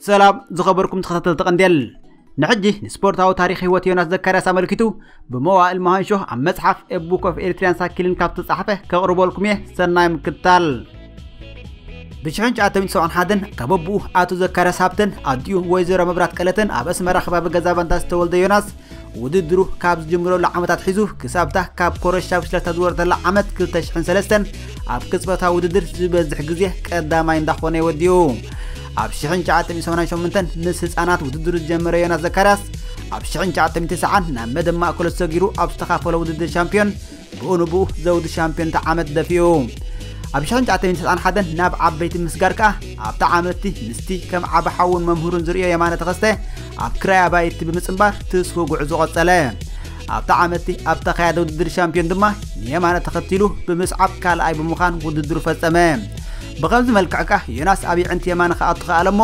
ሰላም ዝኸበርኩም ተኸታተልቲ ቀንዴል፣ ንሕጂ ንስፖርታዊ ታሪኽ ህይወት ዮናስ ዘካርያስ ኣመልኪቱ ብመዋእል መሃንሾ ኣብ መጽሓፍ A Book of Eritrean Cycling ካብ ዝተጻሕፈ ከቕርበልኩም እየ። ሰናይ ምክትታል። ብ ሽሕን ትሽዓተ ሚእትን ሰብዓን ሓደን ካብ ኣቦኡ ኣቶ ዘካርያስ ሃብተን ኣዲኡ ወይዘሮ መብራት ቀለተን ኣብ ኣስመራ ከባቢ ገዛ ባንታ ዝተወልደ ዮናስ፣ ውድድሩ ካብ ዝጅምረሉ ዓመታት ሒዙ ክሳብታ ካብ ኮረሻ ብሽለታ ዝወረደላ ዓመት ክልተ ሽሕን ሰለስተን ኣብ ቅጽበታዊ ውድድር ዝበዝሕ ግዜ ቀዳማይ እንዳኾነ ይወዲኡ። ኣብ ሽሕን ትሽዓተ ሚእትን ሰማንያን ሸሞንተን ምስ ህጻናት ውድድሩ ዝጀመረ ዮናስ ዘካርያስ፣ ኣብ ሽሕን ትሽዓተ ሚእትን ተስዓን ናብ መደብ ማእከሎ ተሰጊሩ ኣብ ዝተኻፈሎ ውድድር ሻምፒዮን ብኡ ንብኡ ዘውዲ ሻምፒዮን እቲ ዓመት ደፊኡ። ኣብ ሽሕን ትሽዓተ ሚእትን ተስዓን ሓደን ናብ ዓበይቲ ምስጋር ከኣ ኣብታ ዓመትቲ ምስቲ ከም ዓቢ ሓውን መምህሩን ዝርእዮ የማነ ተኸስተ ኣብ ክራይ ኣባይቲ ብምጽንባር ትስፉ ጉዕዞ ቀጸለ። ኣብታ ዓመትቲ ኣብ ተኻየደ ውድድር ሻምፒዮን ድማ ንየማነ ተኸቲሉ ብምስዓብ ካልኣይ ብምዃን ውድድሩ ፈጸመ። ብኸምዚ መልክዕ ከኣ ዮናስ ኣብ የዕንቲ የማነ ክኣቱ ከኣለ እሞ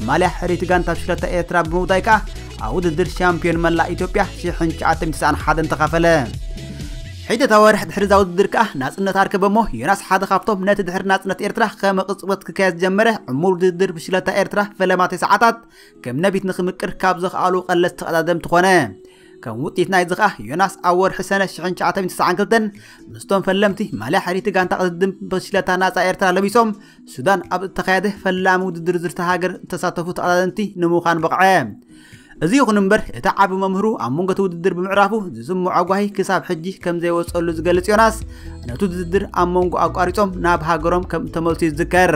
ማልያ ሕርይቲ ጋንታ ብሽክለታ ኤርትራ ብምውዳይ ከኣ ኣብ ውድድር ሻምፒዮን መላእ ኢትዮጵያ ሽሕን ትሽዓተ ሚእትን ተስዓን ሓደን ተኻፈለ። ሒደት ኣዋርሕ ድሕሪ እዛ ውድድር ከኣ ናጽነት ኣርከበ እሞ ዮናስ ሓደ ካብቶም ነቲ ድሕሪ ናጽነት ኤርትራ ከመ ቅጽበት ክካየድ ዝጀመረ ዕሙር ውድድር ብሽክለታ ኤርትራ ፈለማ ተስዓታት ከም ነቢት ንኽምቅር ካብ ዘኽኣሉ ቀለስ ተቐዳደምቲ ኾነ። ከም ውጽኢት ናይዚ ኸኣ ዮናስ ኣብ ወርሒ ሰነ ሽሕን ትሽዓተ ሚእትን ተስዓን ክልተን ምስቶም ፈለምቲ ማልያ ሕርይቲ ጋንታ ቅድድም ብሽክለታ ናጻ ኤርትራ ለቢሶም ሱዳን ኣብ እተኻየደ ፈላሚ ውድድር ዝርታ ሃገር እተሳተፉ ተቐዳደምቲ ንምዃን በቕዐ። እዚ ይኹን እምበር እቲ ዓቢ መምህሩ ኣብ መንጎ እቲ ውድድር ብምዕራፉ ዝስምዖ ጓሂ ክሳብ ሕጂ ከም ዘይወጸሉ ዝገልጽ ዮናስ፣ ነቲ ውድድር ኣብ መንጎ ኣቋሪጾም ናብ ሃገሮም ከም እተመልሱ ይዝከር።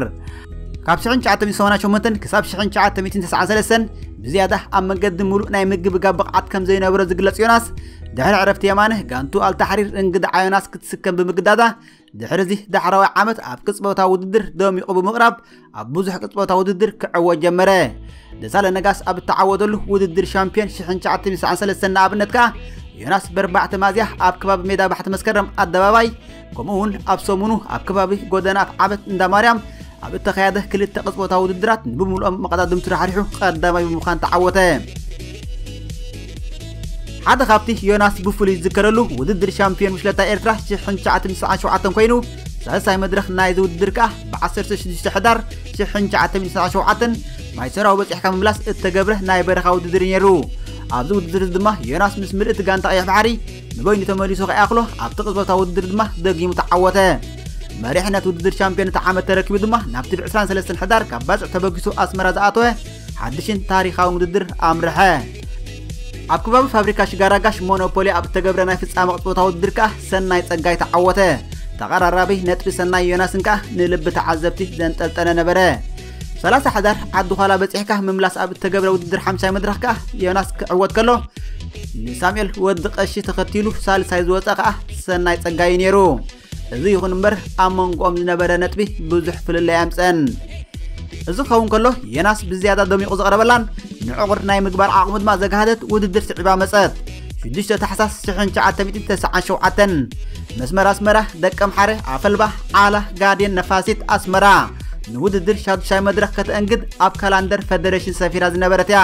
ካብ ሽሕን ትሽዓተ ሚእትን ሰማንያን ሸሞንተን ክሳብ ሽሕን ትሽዓተ ሚእትን ተስዓን ሰለስተን ብዝያዳ ኣብ መገዲ ምሉእ ናይ ምግብጋብ ብቕዓት ከም ዘይነበሮ ዝግለጽ ዮናስ፣ ድሕሪ ዕረፍቲ የማነ ጋንቱ ኣልታሕሪር እንግድዓ ዮናስ ክትስከም ብምግዳዳ፣ ድሕሪ እዚ ዳሕራዋይ ዓመት ኣብ ቅጽበታዊ ውድድር ደሚቑ ብምቕራብ ኣብ ብዙሕ ቅጽበታዊ ውድድር ክዕወት ጀመረ። ደሳለ ነጋስ ኣብ እተዓወተሉ ውድድር ሻምፒዮን ሽሕን ትሽዓተ ሚእትን ተስዓን ሰለስተን ንኣብነት ከኣ ዮናስ በርባዕተ ሚያዝያ ኣብ ከባቢ ሜዳ ባሕቲ መስከረም ኣደባባይ፣ ከምኡ እውን ኣብ ሰሙኑ ኣብ ከባቢ ጎደና ኣፍዓበት እንዳ ማርያም ኣብ እተኻየደ ክልተ ቅጽበታዊ ውድድራት ንብምልኦም መቐዳድምቱ ራሕሪሑ ቀዳማይ ብምዃን ተዓወተ። ሓደ ካብቲ ዮናስ ብፍሉይ ዝዝከረሉ ውድድር ሻምፒዮን ብሽክለታ ኤርትራ ሽሕን ትሽዓተ ሚእትን ተስዓን ሸውዓተን ኮይኑ፣ ሳልሳይ መድረኽ ናይዚ ውድድር ከኣ ብ ዓሰርተ ሽዱሽተ ሕዳር ሽሕን ትሽዓተ ሚእትን ተስዓን ሸውዓተን ማይ ሰራዊ በጺሕካ ምምላስ እተገብረ ናይ በረኻ ውድድር እዩ ነይሩ። ኣብዚ ውድድር እዚ ድማ ዮናስ ምስ ምልእቲ ጋንታ ቀይሕ ባሕሪ ንበይኑ ተመሊሱ ከይኣኽሎ ኣብቲ ቅጽበታዊ ውድድር ድማ ደጊሙ ተዓወተ። መሪሕነት ውድድር ሻምፒዮን እቲ ዓመት ተረኪቡ ድማ ናብቲ ብ ዕስራን ሰለስተን ሕዳር ካብ ባጽዕ ተበጊሱ ኣስመራ ዝኣተወ ሓድሽን ታሪኻውን ውድድር ኣምርሐ። ኣብ ከባቢ ፋብሪካ ሽጋራ ጋሽ ሞኖፖሊ ኣብ እተገብረ ናይ ፍጻመ ቅጽበታዊ ውድድር ከኣ ሰናይ ጸጋይ ተዓወተ። ተቐራራቢ ነጥቢ ሰናይ ዮናስን ከኣ ንልቢ ተዓዘብቲ ዘንጠልጠለ ነበረ። ሰላሳ ሕዳር ዓዲ ዃላ በጺሕካ ምምላስ ኣብ እተገብረ ውድድር ሓምሻይ መድረኽ ከኣ ዮናስ ክዕወት ከሎ፣ ንሳሙኤል ወዲ ቀሺ ተኸቲሉ ሳልሳይ ዝወጸ ከኣ ሰናይ ጸጋይ ነይሩ። እዚ ይኹን እምበር ኣብ መንጎኦም ዝነበረ ነጥቢ ብዙሕ ፍልልይ ኣምጸን። እዚ ክኸውን ከሎ ዮናስ ብዝያዳ ደሚቑ ዘቕረበላን ንዕቑር ናይ ምግባር ዓቕሙ ድማ ዘጋህደት ውድድር ስዒባ መጸት። ሽዱሽተ ታሕሳስ ሽሕን ትሽዓተ ሚእትን ተስዓን ሸውዓተን መስመር ኣስመራ ደቀምሓረ ኣፈልባ ዓላ ጋዴን ነፋሲት ኣስመራ ንውድድር ሻዱሻይ መድረኽ ከተእንግድ ኣብ ካላንደር ፈደረሽን ሰፊራ ዝነበረት እያ።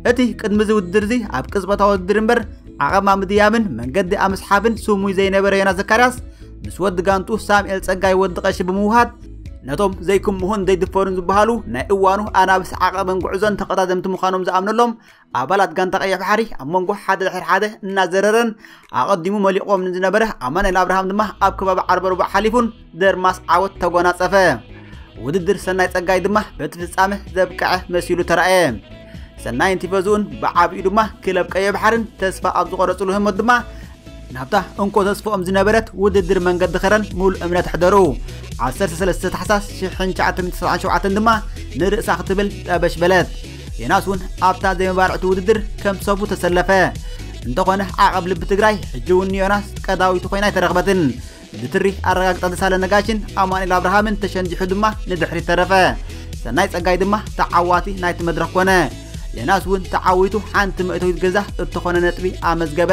እቲ ቅድሚ እዚ ውድድር እዚ ኣብ ቅጽበታዊ ውድድር እምበር ዓቐብ ምድያብን መንገዲ ኣምስሓብን ስሙይ ዘይነበረ ዮናስ ዘካርያስ ምስ ወዲ ጋንቱ ሳሙኤል ጸጋይ ወዲ ቀሺ ብምውሃድ ነቶም ዘይክምሁን ዘይድፈሩን ዝበሃሉ ናይ እዋኑ ኣናብስ ዓቐብን ጉዕዞን ተቐዳደምቲ ምዃኖም ዝኣምነሎም ኣባላት ጋንታ ቀይሕ ባሕሪ ኣብ መንጎ ሓደ ድሕሪ ሓደ እናዘረረን ኣቐዲሙ መሊቖም ንዝነበረ ኣማኑኤል ኣብርሃም ድማ ኣብ ከባቢ ዓርበ ርቡዕ ሓሊፉን ደርማስ ዓወት ተጎናጸፈ። ውድድር ሰናይ ጸጋይ ድማ በቲ ፍጻመ ዘብቅዐ መሲሉ ተራእየ። ሰናይን ቲፈዝኡን ብዓቢኡ ድማ ክለብ ቀይሕ ባሕርን ተስፋ ኣብ ዝቖረጽሉ ህሞት ድማ ናብታ እንኮ ተስፍኦም ዝነበረት ውድድር መንገዲ ከረን ሙሉእ እምነት ኣሕደሩ። ዓሰርተ ሰለስተ ታሕሳስ ሽሕን ትሽዓተ ሚእትን ተስዓን ሸውዓተን ድማ ንርእሳ ክትብል ጠበሽ በለት። ዮናስ እውን ኣብታ ዘይመባርዕቲ ውድድር ከም ሰቡ ተሰለፈ። እንተኾነ ዓቐብ ልቢ ትግራይ ሕጂ እውን ንዮናስ ቀዳዊቱ ኮይና ኣይተረኽበትን። ብትሪ ኣረጋግጻ ደሳለ ነጋሽን ኣማኑኤል ኣብርሃምን ተሸንዲሑ ድማ ንድሕሪት ተረፈ። ሰናይ ጸጋይ ድማ ተዓዋቲ ናይቲ መድረኽ ኮነ። ዮናስ እውን ተዓዊቱ ሓንቲ መእተዊት ገዛ እተኾነ ነጥቢ ኣመዝገበ።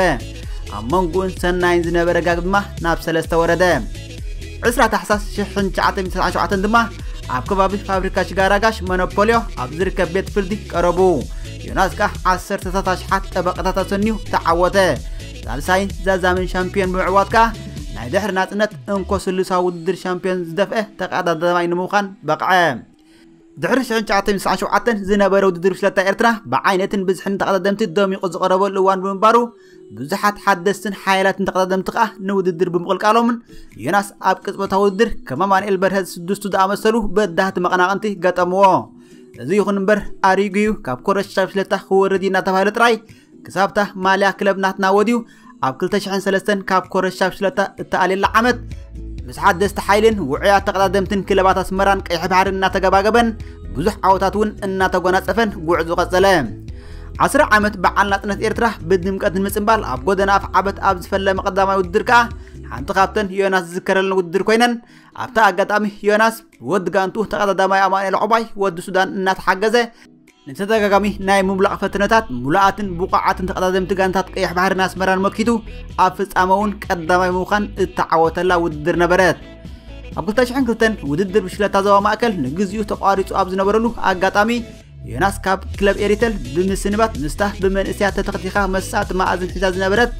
ኣብ መንጎኡን ሰናይን ዝነበረ ጋግ ድማ ናብ ሰለስተ ወረደ። ዕስራ ታሕሳስ ሽሕን ትሽዓተ ሚእትን ተስዓን ሸውዓተን ድማ ኣብ ከባቢ ፋብሪካ ሽጋራ ጋሽ ሞኖፖልዮ ኣብ ዝርከብ ቤት ፍርዲ ቀረቡ። ዮናስ ከኣ ዓሰርተታት ኣሽሓት ጠበቃታት ኣሰንዩ ተዓወተ። ሳልሳይን ዛዛምን ሻምፒዮን ብምዕዋት ከኣ ናይ ድሕሪ ናጽነት እንኮ ስሉሳዊ ውድድር ሻምፒዮን ዝደፍአ ተቐዳዳማይ ንምዃን በቕዐ። ድሕሪ ሽሕን ትሽዓተ ሚእትን ትስዓን ሸውዓተን ዝነበረ ውድድር ብሽለታ ኤርትራ ብዓይነትን ብዝሕን ተቐዳደምቲ ደሚቑ ዝቐረበሉ እዋን ብምንባሩ፣ ብዙሓት ሓደስትን ሓያላትን ተቐዳደምቲ ከኣ ንውድድር ብምቕልቃሎምን፣ ዮናስ ኣብ ቅጽበታዊ ውድድር ከም ኣማኑኤል በርሀ ስድስቱ ዝኣመሰሉ በዳህቲ መቐናቕንቲ ገጠምዎ። እዚ ይኹን እምበር፣ ኣሪጉ እዩ፣ ካብ ኮረሻ ብሽለታ ክወርድ እዩ እናተባህለ ጥራይ ክሳብታ ማልያ ክለብ ናትና ወድዩ ኣብ ክልተ ሽሕን ሰለስተን ካብ ኮረሻ ብሽለታ እተኣልየላ ዓመት፣ ምስ ሓደስቲ ሓይልን ውዑያት ተቐዳደምትን ክለባት ኣስመራን ቀይሕ ባሕርን እናተገባገበን ብዙሕ ዓወታት እውን እናተጎናጸፈን ጉዕዞ ቀጸለ። ዓስር ዓመት በዓል ናጽነት ኤርትራ ብድምቀት ንምጽንባል ኣብ ጎደና ኣፍዓበት ኣብ ዝፈለመ ቀዳማይ ውድድር ከኣ ሓንቲ ካብተን ዮናስ ዝዝከረለን ውድድር ኮይነን፣ ኣብታ ኣጋጣሚ ዮናስ ወዲ ጋንቱ ተቐዳዳማይ ኣማኑኤል ዑባይ ወዲ ሱዳን እናተሓገዘ ንተደጋጋሚ ናይ ምምላቕ ፈተነታት ምሉኣትን ብቑዓትን ተቐዳደምቲ ጋንታት ቀይሕ ባሕርን ኣስመራን መኪቱ ኣብ ፍጻመ እውን ቀዳማይ ብምዃን እተዓወተላ ውድድር ነበረት። ኣብ ክልተ ሽሕን ክልተን ውድድር ብሽለታ ዞባ ማእከል ንግዚኡ ተቋሪጹ ኣብ ዝነበረሉ ኣጋጣሚ፣ ዮናስ ካብ ክለብ ኤሪተል ብምስንባት ምስታ ብመንእሰያት ተተኽቲኻ መሳእቲ መኣዝን ሒዛ ዝነበረት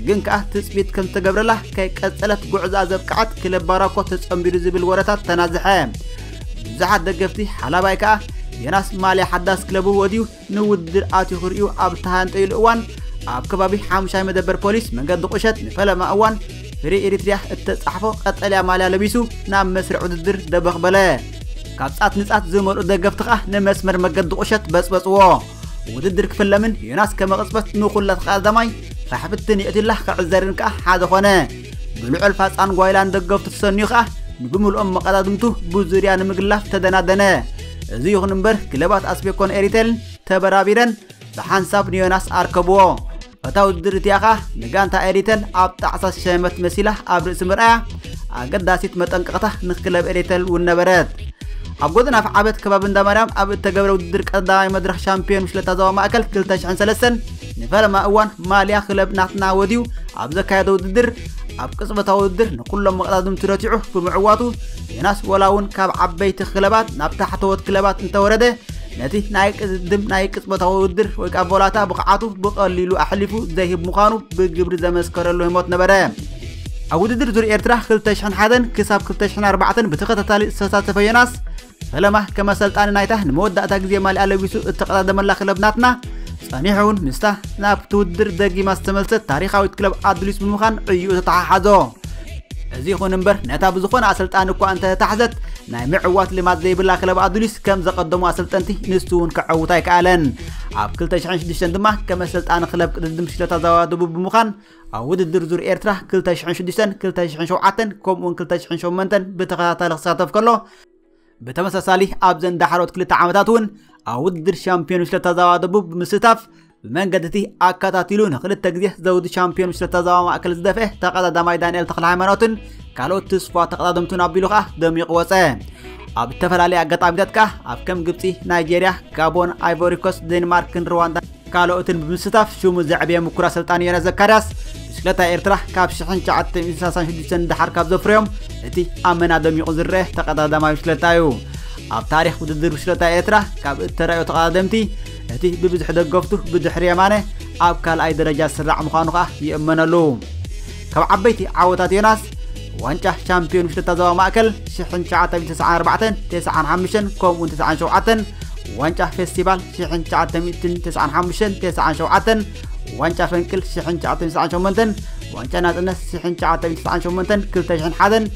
ግን ከኣ ትጽቢት ከም ዝተገብረላ ከይቀጸለት ጉዕዞኣ ዘብቅዐት ክለብ ባራኮ ተጸንቢሩ ዝብል ወረታት ተናዝሐ። ብዙሓት ደገፍቲ ሓላባይ ከኣ ዮናስ ማልያ ሓዳስ ክለቡ ወድዩ ንውድድር ኣትዩ ክርእዩ ኣብ ተሃንጠዩሉ እዋን፣ ኣብ ከባቢ ሓሙሻይ መደበር ፖሊስ መንገዲ ቁሸት ንፈለማ እዋን ፍሪ ኤሪትሪያ እተጻሕፎ ቀጠልያ ማልያ ለቢሱ ናብ መስርዕ ውድድር ደበኽ በለ። ካብ ጻት ንጻት ዝመልኡ ደገፍቲ ከኣ ንመስመር መገዲ ቁሸት በጽበጽዎ። ውድድር ክፍለምን ዮናስ ከመ ቅጽበት ንኹላ ተቐዳዳማይ ፋሕፍትን የእትዩላ ክዕዘርን ከኣ ሓደ ኾነ። ብልዑል ፋጻን ጓይላን ደገፍቱ ተሰንዩ ከኣ ንብምልኦም መቐዳድምቱ ብዙርያ ንምግላፍ ተደናደነ። እዚ ይኹን እምበር ክለባት ኣስቤኮን ኤሪቴልን ተበራቢረን ብሓንሳብ ንዮናስ ኣርከብዎ። እታ ውድድር እቲኣ ኸኣ ንጋንታ ኤሪተል ኣብ ጣዕሳ ዝሸመት መሲላ ኣብ ርእሲ ምርኣያ ኣገዳሲት መጠንቀቕታ ንክለብ ኤሪተል እውን ነበረት። ኣብ ጎደና ዓበት ከባቢ እንዳ ማርያም ኣብ እተገብረ ውድድር ቀዳማይ መድረኽ ሻምፒዮን ብሽለታ ዞባ ማእከል ክልተ ሽሕን ሰለስተን ንፈለማ እዋን ማልያ ክለብ ናትና ወድዩ ኣብ ዘካየዶ ውድድር ኣብ ቅጽበታዊ ውድድር ንኩሎም መቐዳድምቱ ረቲዑ ብምዕዋቱ ዮናስ ወላ እውን ካብ ዓበይቲ ክለባት ናብ ታሕተዎት ክለባት እንተወረደ ነቲ ናይ ቅድድም ናይ ቅጽበታዊ ውድድር ወይ ከዓ ቮላታ ብቕዓቱ ብቐሊሉ ኣሕሊፉ ዘይህብ ምዃኑ ብግብሪ ዘመስከረሉ ህሞት ነበረ። ኣብ ውድድር ዙር ኤርትራ ክልተ ሽሕን ሓደን ክሳብ ክልተ ሽሕን ኣርባዕተን ብተኸታታሊ ዝተሳተፈ ዮናስ ፈለማ ከም ኣሰልጣኒ ናይታ ንመወዳእታ ግዜ ማልያ ለቢሱ እተቐዳደመላ ክለብ ናትና ጸኒሑ እውን ምስታ ናብቲ ውድድር ደጊማ ዝተመልሰት ታሪኻዊት ክለብ ኣዱሊስ ብምዃን ዕይኡ ተተሓሓዞ። እዚ ይኹን እምበር ነታ ብዝኾነ ኣሰልጣኒ እኳ እንተተታሕዘት ናይ ምዕዋት ልማድ ዘይብላ ክለብ ኣዱሊስ ከም ዘቐደሙ ኣሰልጠንቲ ንሱ እውን ከዐውት ኣይከኣለን። ኣብ ክልተ ሽሕን ሽዱሽተን ድማ ከም ኣሰልጣኒ ክለብ ቅድድም ሽለታ ዞባ ደቡብ ብምዃን ኣብ ውድድር ዙር ኤርትራ ክልተ ሽሕን ሽዱሽተን፣ ክልተ ሽሕን ሸውዓተን ከምኡውን ክልተ ሽሕን ሸሞንተን ብተኸታታሊ ክሳተፍ ከሎ ብተመሳሳሊ ኣብዘን ዳሕሮት ክልተ ዓመታት እውን ኣብ ውድድር ሻምፒዮን ሽለታ ዞባ ደቡብ ብምስታፍ ብመንገዲ እቲ ኣከታቲሉ ንክልተ ግዜ ዘውዲ ሻምፒዮን ሽለታ ዞባ ማእከል ዝደፍአ ተቐዳዳማይ ዳንኤል ተኽለ ሃይማኖትን ካልኦት ትስፉዋት ተቐዳደምቱን ኣቢሉ ከኣ ደሚቑ ወጸ። ኣብ ዝተፈላለየ ኣጋጣሚታት ከኣ ኣብ ከም ግብጺ፣ ናይጄርያ፣ ጋቦን፣ ኣይቮሪኮስ፣ ዴንማርክን ሩዋንዳ ካልኦትን ብምስታፍ ሽሙ ዘዕብየ ምኩር ኣሰልጣኒ ዮናስ ዘካርያስ ብሽክለታ ኤርትራ ካብ ሽሕን ትሽዓተ ሚእትን ሰላሳን ሽዱሽተን ንደሓር ካብ ዘፍረዮም እቲ ኣመና ደሚቑ ዝረአ ተቐዳዳማይ ብሽክለታ እዩ። ኣብ ታሪኽ ውድድር ብሽክለታ ኤርትራ ካብ እተራእዩ ተቐዳደምቲ እቲ ብብዝሒ ደገፍቱ ብድሕሪ የማነ ኣብ ካልኣይ ደረጃ ዝስራዕ ምዃኑ ከኣ ይእመነሉ። ካብ ዓበይቲ ዓወታት ዮናስ ዋንጫ ሻምፒዮን ብሽክለታ ዞባ ማእከል ሽሕን ትሽዓተ ሚእትን ተስዓን ኣርባዕተን፣ ተስዓን ሓሙሽተን ከምኡውን ተስዓን ሸውዓተን፣ ዋንጫ ፌስቲቫል ሽሕን ትሽዓተ ሚእትን ተስዓን ሓሙሽተን፣ ተስዓን ሸውዓተን፣ ዋንጫ ፈንቅል ሽሕን ትሽዓተ ሚእትን ተስዓን ሸሞንተን፣ ዋንጫ ናጽነት ሽሕን ትሽዓተ ሚእትን ተስዓን ሸሞንተን፣ ክልተ ሽሕን ሓደን፣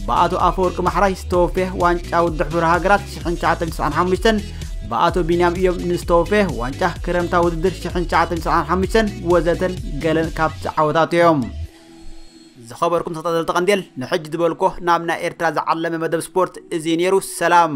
ብኣቶ ኣፈወርቂ ማሕራይ ዝተወፈየ ዋንጫ ውድብ ሕብረ ሃገራት ሽሕን ትሽዓተ ሚእትን ተስዓን ሓሙሽተን፣ ብኣቶ ቢንያም እዮም ንዝተወፈየ ዋንጫ ክረምታ ውድድር ሽሕን ትሽዓተ ሚእትን ተስዓን ሓሙሽተን ወዘተን ገለን ካብቲ ዓወታት እዮም። ዝኸበርኩም ተኸታተልቲ ቀንዴል፣ ንሕጂ ዝበልኮ ናብ ናይ ኤርትራ ዝዓለመ መደብ ስፖርት እዚ ነይሩ። ሰላም።